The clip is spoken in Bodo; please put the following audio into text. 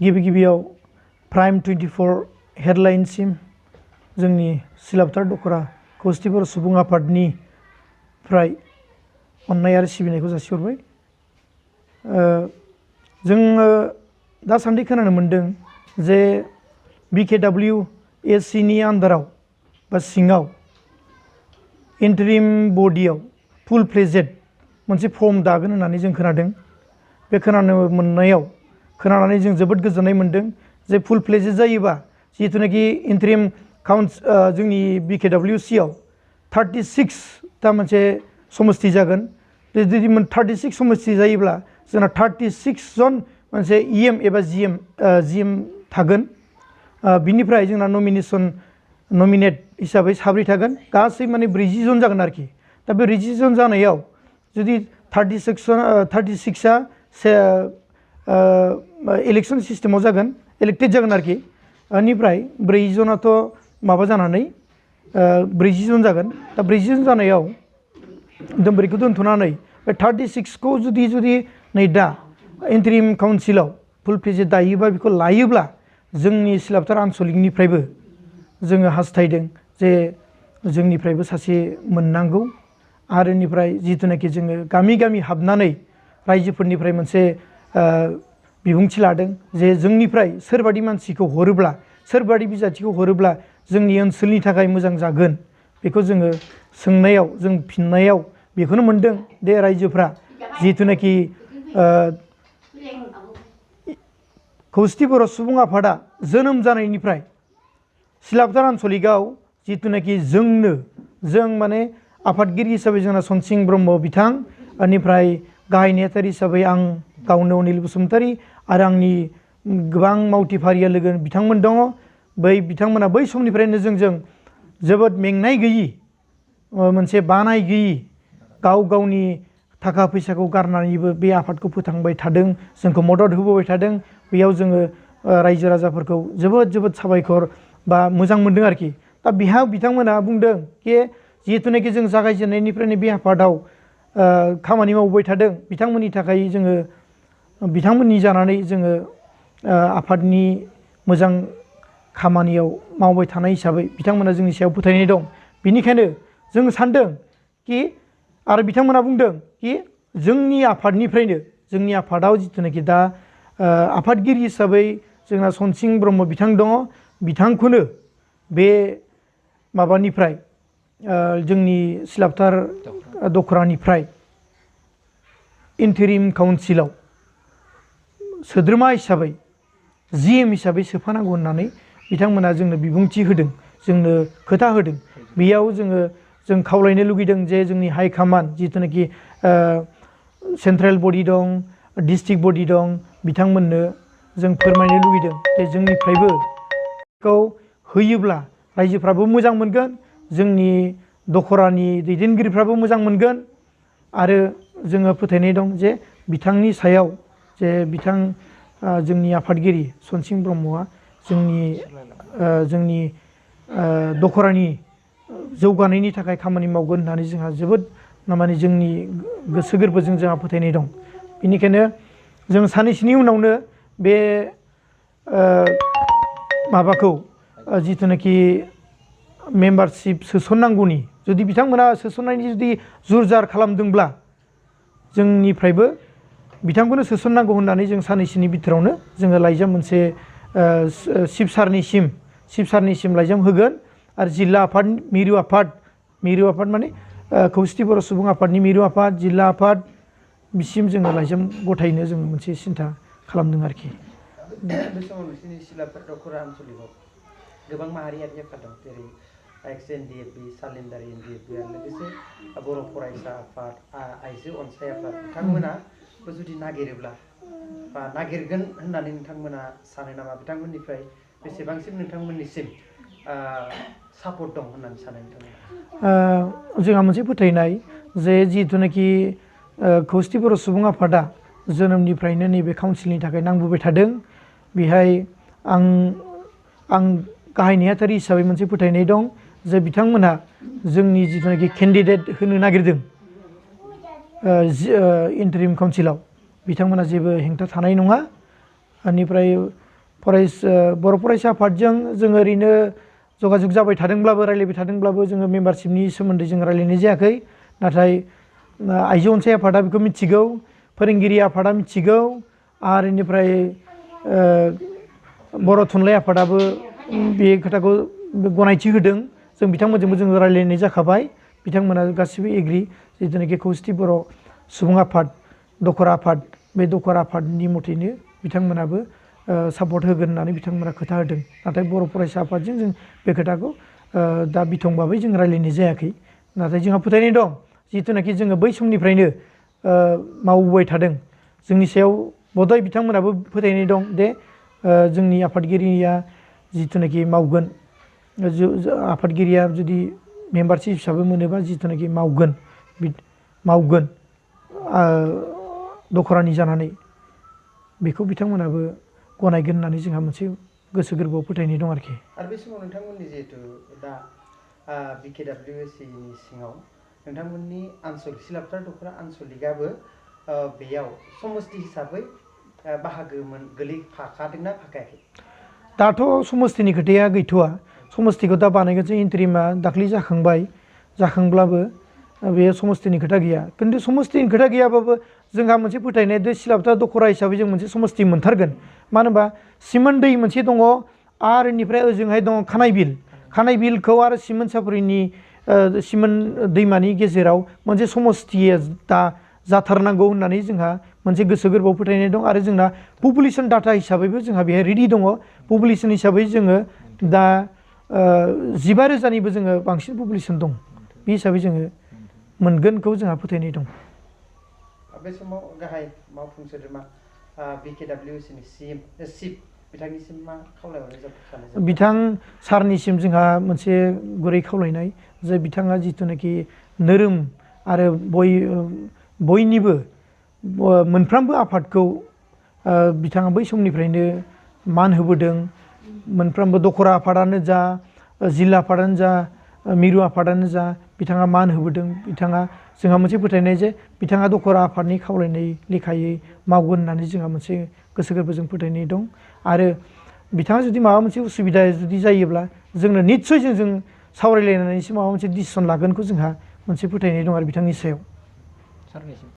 गिबि गिबियाव प्राइम 24 हेडलाइनसिम जोंनि सिलापथार दखरा खौसेथि बर' सुबुं आफादनिफ्राय अननाय आरो सिबिनायखौ जासिहरबाय। जोङो दासान्दि खोनानो मोन्दों जे BKWSC नि आन्दाराव बा सिङाव इन्टारिम बडियाव फुल फ्लेजेड मोनसे फर्म दागोन होननानै जों खोनादों। बे खोनानानै जों जोबोद गोजोननाय मोन्दों जे फुल फ्लेजेड जायोबा जिथुनाखि इन्टारिम जोंनि BKWC आव 36 ता मोनसे समस्ति जागोन। जुदि 36 समस्ति जायोब्ला जोंना 36 जन मोनसे EM एबा GM थागोन। बिनिफ्राय जोंना नमिनेट हिसाबै 7 थागोन, गासै माने 40 जन जागोन आरोखि। दा बे 40 जन जानायाव जुदि 36आ इलेक्सन सिस्टेमाव जागोन, इलेक्टेड जागोन आरोखि। बेनिफ्राय 40 जनाथ' माबा जानानै 40 जन जागोन। दा 40 जन जानायाव बेखौ दोनथ'नानै बे 36 खौ जुदि नै दा इन्टारिम काउन्सिलाव फुल फ्लेजेड दायोबा बेखौ लायोब्ला जोंनि सिलापथार आनसलिकनिफ्रायबो जोङो हास्थायदों जे जोंनिफ्रायबो सासे मोननांगौ। आरो बेनिफ्राय जिथुनाखि जोङो गामि गामि हाबनानै रायजोफोरनिफ्राय मोनसे बिबुंथि लादों जे जोंनिफ्राय सोरबादि मानसिखौ हरोब्ला, सोरबादि बिजाथिखौ हरोब्ला जोंनि ओनसोलनि थाखाय मोजां जागोन, बेखौ जोङो सोंनायाव जों फिननायाव बेखौनो मोनदों दे रायजोफ्रा जिथुनाखि खौसेथि बर' सुबुं आफादा जोनोम जानायनिफ्राय सिलापथार आनसलिकआव जिथुनाखि जों माने आफादगिरि हिसाबै जोंना सनसिं ब्रह्म बिथां, बेनिफ्राय गाहाय नेहाथारि हिसाबै आं गावनो अनिल बसुमतारी आरो आंनि गोबां मावथि फारिया लोगो बिथांमोन दङ। बिथांमोना बै समनिफ्रायनो जोंजों जोबोद मेंनाय गैयि, मोनसे बानाय गैयि, गावनि थाखा फैसाखौ गारनानैबो बे आफादखौ फोथांबाय थादों, जोंखौ मदद होबोबाय थादों। बेयाव जोङो रायजो राजाफोरखौ जोबोद साबायखर बा मोजां मोनदों आरोखि। दा बिथांमोना बुंदों कि जिहेथुनाखि जों जागायजेननायनिफ्रायनो बे आफादाव खामानि मावबाय थादों, बिथांमोननि थाखाय जोङो बिथांमोननि जानानै जोङो आफादनि मोजां खामानियाव मावबाय थानाय हिसाबै बिथांमोना जोंनि सायाव फोथायनाय दं। बेनिखायनो जों सानदों कि आरो बिथांमोना बुंदों कि जोंनि आफादनिफ्रायनो, जोंनि आफादाव जिथुनाखि दा आफादगिरि हिसाबै जोंना सनसिं ब्रह्म बिथां दङ, बिथांखौनो बे माबानिफ्राय जोंनि सिलापथार दखरानिफ्राय इन्टारिम काउन्सिलाव सोद्रोमा हिसाबै GM हिसाबै सोफानांगौ होननानै बिथांमोना जोंनो बिबुंथि होदों, जोंनो खोथा होदों। बेयाव जों खावलायनो लुगैदों जे जोंनि हाइकामान जिथुनाखि सेन्ट्रेल बडि दं, डिस्ट्रिक्ट बडि दं, बिथांमोननो जों फोरमायनो लुगैदों जे जोंनिफ्रायबो खौ होयोब्ला रायजोफ्राबो मोजां मोनगोन, जोंनि दखरानि दैदेनगिरिफ्राबो मोजां मोनगोन। आरो जोङो फोथायनाय दं जे बिथांनि सायाव जे जोंनि आफादगिरि सनसिं ब्रह्मआ जोंनि दखरानि जौगानायनि थाखाय खामानि मावगोन होननानै जोंहा जोबोद माने जोंनि गोसो गोरबोजों जोंहा फोथायनाय दं। बेनिखायनो जों साननैसोनि उनावनो बे माबाखौ जिथुनाखि मेम्बारशिप सोसननांगौनि, जुदि बिथांमोना सोसननायनि जुदि जुरजार खालामदोंब्ला जोंनिफ्रायबो बिथांखौनो सोसननांगौ होननानै जों साननैसोनि बिथोरावनो जोङो लाइजाम मोनसे चिफ सारनिसिम लाइजाम होगोन। आरो जिल्ला आफाद मिरु आफाद माने खौसेथि बर' सुबुं आफादनि मिरु आफाद, जिल्ला आफाद, बिसिम जोङो लाइजाम गथायनो जों मोनसे सिन्था खालामदों आरोखि। बे समाव नोंसोरनि सिलापथार दखरा आनसलिकआव गोबां माहारियारि आफाद दं, जेरै XNDFB, सालिन्दारि NDFB आरो लोगोसे बर' फरायसा आफाद, आइजो अनसाय आफाद। बिथांमोनाबो जुदि नागिरोब्ला बा नागिरगोन होननानै नोंथांमोना सानो नामा? बिथांमोननिफ्राय बेसेबांसिम नोंथांमोननिसिम सापर्ट दं होननानै सानो नोंथांमोना? जोंहा मोनसे फोथायनाय जे जिहेथुनाखि खौसेथि बर' सुबुं आफादा जोनोमनिफ्रायनो नैबे काउन्सिलनि थाखाय नांबोबाय थादों। बेहाय आं गाहाय नेहाथारि हिसाबै मोनसे फोथायनाय दं जे बिथांमोनहा जोंनि जिथुनाखि केन्डिडेट होनो नागिरदों इन्टारिम काउन्सिलाव, बिथांमोना जेबो हेंथा थानाय नङा। बेनिफ्राय बर' फरायसा आफादजों जोङो ओरैनो जगाजग जाबाय थादोंब्लाबो रायलायबाय थादोंब्लाबो जोङो मेम्बारशिपनि सोमोन्दै जों रायलायनाय जायाखै नाथाय आइजो अनसाय आफादा बेखौ मिथिगौ फोरोंगिरि आफादा मिथिगौ आरो बेनिफ्राय बर' थुनलाइ आफादाबो बे खोथाखौ गनायथि होदों जों बिथांमोनजोंबो जों रायलायनाय जाखाबाय बिथांमोना गासिबो एग्रि जिथुनाखि खौसेथि बर' सुबुं आफाद दखरा आफाद बे दखरा आफादनि मथेनो बिथांमोनाबो सापर्ट होगोन होननानै बिथांमोना खोथा होदों नाथाय बर' फरायसा आफादजों जों बे खोथाखौ दा बिथंबाबै जों रायलायनाय जायाखै नाथाय जोंहा फोथायनाय दं जिथुनाखि जोङो बै समनिफ्रायनो मावबोबाय थादों जोंनि सायाव बधय बिथांमोनाबो फोथायनाय दं दे जोंनि आफादगिरिया जिथुनाखि मावगोन आफादगिरिया जुदि मेम्बारशिप हिसाबै मोनोबा जिथुनाखि मावगोन दखरानि जानानै बेखौ बिथांमोनाबो गनायगोन होननानै जोंहा मोनसे गोसो गोरबोआव फोथायनाय दं आरोखि आरो बे समाव नोंथांमोननि जिहेतु दा BKWSनि सिङाव नोंथांमोननि आनसलिक सिलापथार दखरा आनसलिकआबो बेयाव समस्ति हिसाबै बाहागो गोलैफाखादोंना फाखायाखै दाथ' समस्तिनि खोथाया गैथ'वा समस्तिखौ दा बानायगोनसो इन्ट्रिमा दाख्लै जाखांब्लाबो बे समस्तिनि खोथा गैया खिन्थु समस्तिनि खोथा गैयाबाबो जोंहा मोनसे फोथायनाय दे सिलापथार दखरा हिसाबै जों मोनसे समस्ति मोनथारगोन मानो होनबा सिमोन दै मोनसे दङ आरो बेनिफ्राय ओजोंहाय दङ खानाय बिलखौ आरो सिमोन सापरिनि सिमोन दैमानि गेजेराव मोनसे समस्तिया दा जाथारनांगौ होननानै जोंहा मोनसे गोसो गोरबोआव फोथायनाय दं आरो जोंना पपुलेसन डाटा हिसाबैबो जोंहा बेहाय रेडि दङ पपुलेसन हिसाबै जोङो दा 15,000निबो जोङो बांसिन पपुलेसन दं बे हिसाबै जोङो मोनगोनखौ जोंहा फोथायनाय दं बे समाव गाहाय मावफुं सोद्रोमा BKWSनि चिफ बिथांनिसिम मा खावलायहरनाय जाबाय बिथां सारनिसिम जोंहा मोनसे गुरै खावलायनाय जे बिथाङा जिथुनाखि नोरोम आरो बयनिबो मोनफ्रोमबो आफादखौ बिथाङा बै समनिफ्रायनो मान होबोदों मोनफ्रोमबो दखरा आफादानो जा जिल्ला आफादानो जा मिरु आफादानो जा बिथाङा मान होबोदों बिथाङा जोंहा मोनसे फोथायनाय जे बिथाङा दखरा आफादनि खावलायनाय लेखायै मावगोन होननानै जोंहा मोनसे गोसो गोरबोजों फोथायनाय दं आरो बिथाङा जुदि माबा मोनसे उसुबिदा जुदि जायोब्ला जोंनो निस्सय जों सावरायलायनानैसो माबा मोनसे डिसिसन लागोनखौ जोंहा मोनसे फोथायनाय दं आरो बिथांनि सायाव